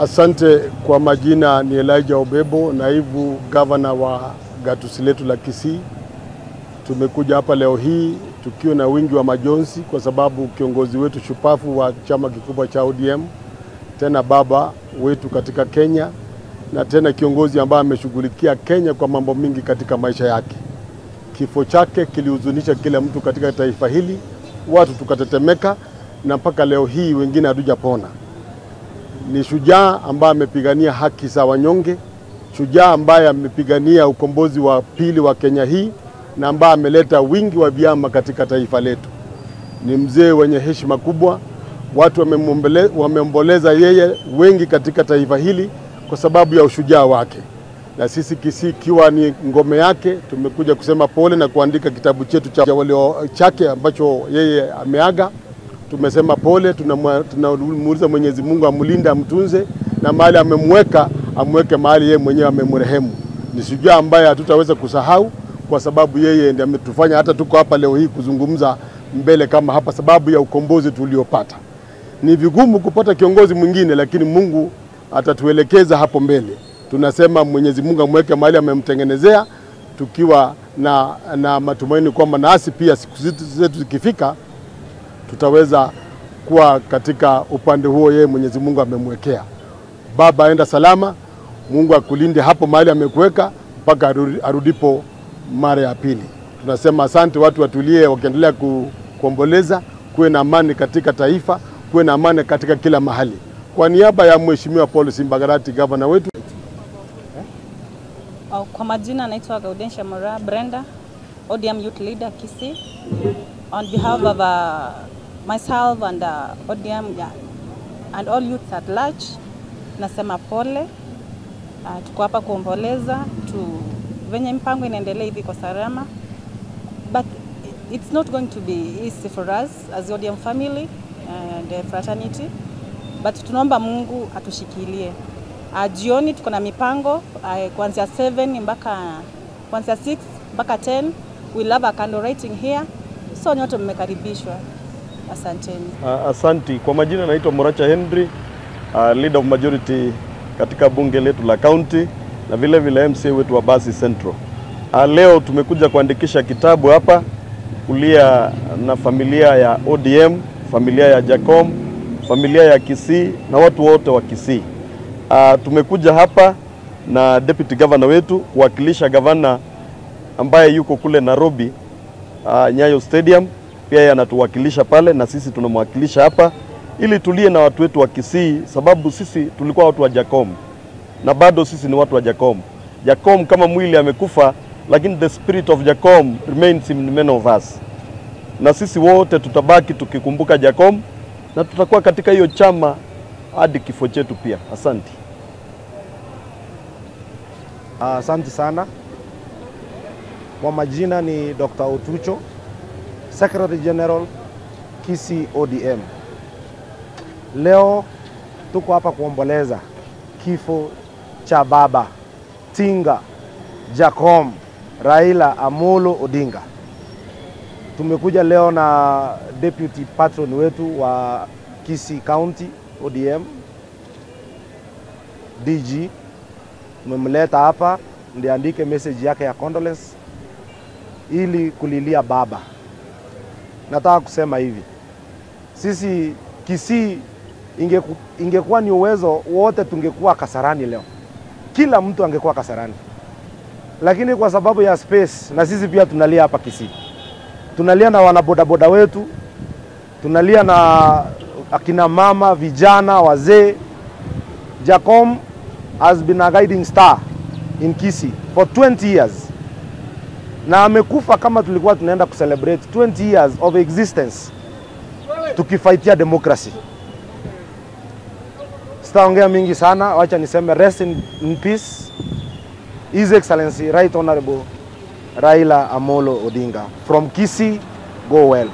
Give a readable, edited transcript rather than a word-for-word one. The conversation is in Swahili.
Asante. Kwa majina ni Elijah Obebo, naibu gavana wa gatusi letu la Kisii. Tumekuja hapa leo hii tukiwa na wingi wa majonzi kwa sababu kiongozi wetu shupavu wa chama kikubwa cha ODM, tena baba wetu katika Kenya, na tena kiongozi ambaye ameshughulikia Kenya kwa mambo mingi katika maisha yake. Kifo chake kilihuzunisha kila mtu katika taifa hili, watu tukatetemeka, na mpaka leo hii wengine hatujapona. Ni shujaa ambaye amepigania haki za wanyonge, shujaa ambaye amepigania ukombozi wa pili wa Kenya hii, na ambaye ameleta wingi wa vyama katika taifa letu. Ni mzee wenye heshima kubwa, watu wameomboleza yeye wengi katika taifa hili kwa sababu ya ushujaa wake. Na sisi Kisii ikiwa ni ngome yake, tumekuja kusema pole na kuandika kitabu chetu cha walio chake ambacho yeye ameaga. Tumesema pole, tunamuuliza Mwenyezi Mungu amlinde, amtunze, na mahali amemweka amweke mahali yeye mwenyewe amemrehemu. Ni shujaa ambaye hatutaweza kusahau kwa sababu yeye ndiye ametufanya hata tuko hapa leo hii kuzungumza mbele kama hapa, sababu ya ukombozi tuliopata. Ni vigumu kupata kiongozi mwingine, lakini Mungu atatuelekeza hapo mbele. Tunasema Mwenyezi Mungu amweke mahali amemtengenezea, tukiwa na matumaini kwamba nasi pia siku zetu zikifika tutaweza kuwa katika upande huo yeye Mwenyezi Mungu amemwekea. Baba, enda salama, Mungu akulinde hapo mahali amekuweka mpaka arudipo mara ya pili. Tunasema asante, watu watulie wakiendelea kuomboleza, kuwe na amani katika taifa, kuwe na amani katika kila mahali. Kwa niaba ya Mheshimiwa Paul Simbagarati, gavana wetu. Kwa majina naitwa Gaudensha Mora Brenda, ODM Youth Leader Kisii. On behalf of myself and ODM and all youths at large, nasema pole. Tuko hapa kuomboleza tu venye mpango inaendelea hivi kwa salama, but it's not going to be easy for us as ODM family and fraternity, but tunaomba Mungu atushikilie. Jioni tuko na mipango kuanzia 7 mpaka kuanzia 6 mpaka 10 we love a candle writing here, so nyote mmekaribishwa. Asanteni. Asanti. Kwa majina naitwa Moracha Henry, leader of majority katika bunge letu la county na vile vile MCA wetu wa Basi Central. Leo tumekuja kuandikisha kitabu hapa kulia na familia ya ODM, familia ya Jacom, familia ya Kisii na watu wote wa Kisii. Tumekuja hapa na deputy governor wetu kuwakilisha governor ambaye yuko kule Nairobi, Nyayo Stadium. Pia yeye anatuwakilisha pale na sisi tunamwakilisha hapa ili tulie na watu wetu wa Kisii, sababu sisi tulikuwa watu wa Jacom na bado sisi ni watu wa Jacom. Jacom kama mwili amekufa, lakini the spirit of Jacom remains in many of us. Na sisi wote tutabaki tukikumbuka Jacom na tutakuwa katika hiyo chama hadi kifo chetu pia. Asante. Asante sana. Kwa majina ni Dr. Otucho, Secretary General Kisii ODM. Leo tuko hapa kuomboleza kifo cha baba Tinga Jacom Raila Amolo Odinga. Tumekuja leo na deputy patron wetu wa Kisii County ODM DG, tumemleta hapa ndiye andike message yake ya condolence ili kulilia baba. Nataka kusema hivi, sisi Kisii ingekuwa ni uwezo wote tungekuwa Kasarani leo, kila mtu angekuwa Kasarani, lakini kwa sababu ya space na sisi pia tunalia hapa Kisii. Tunalia na wanabodaboda wetu, tunalia na akina mama, vijana, wazee. Jacom has been a guiding star in Kisii for 20 years. Na amekufa kama tulikuwa tunaenda kucelebrate 20 years of existence tukifightia democracy. Sitaongea mingi sana, wacha niseme rest in peace His Excellency Right Honorable Raila Amolo Odinga from Kisii. Go well.